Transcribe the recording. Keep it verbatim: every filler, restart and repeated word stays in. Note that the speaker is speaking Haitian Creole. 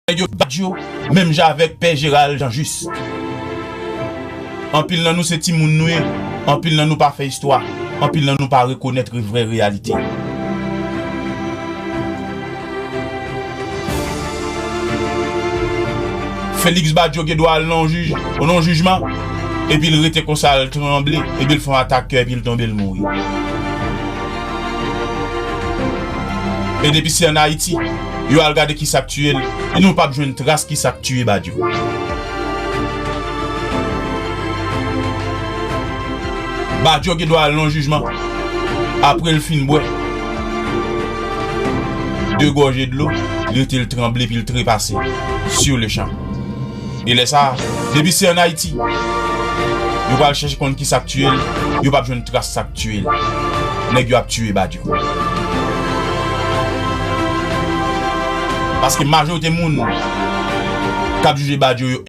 Nèg yo bat yo, menm jan avèk Pè Gérald Jean Juste. Anpil nan nou se timoun nou ye, anpil nan nou pa fè istwa, anpil nan nou pa rekonèt vrè reyalite. Félix Badio gen dwa al nan yon jij, nan yon jijman, epi l rete konsa, l tranble, epi l fè yon atak kè, epi l tonbe, l mouri. E depi se ann Ayiti, yo al gade kisa k tiye l, e nou p ap jwenn tras kisa k tiye Badio. Badio gen dwa al nan jijman. Apre l fin bwè de gòje dlo, li rete l tranble epi l trepase sur le champ. E lè sa a, depi se ann Ayiti, yo pral chèche konn kisa k tiye l, yo p ap jwenn tras sa k tiye l. Nèg yo ap tiye Badio. Paske majorite moun k ap jije Badio yo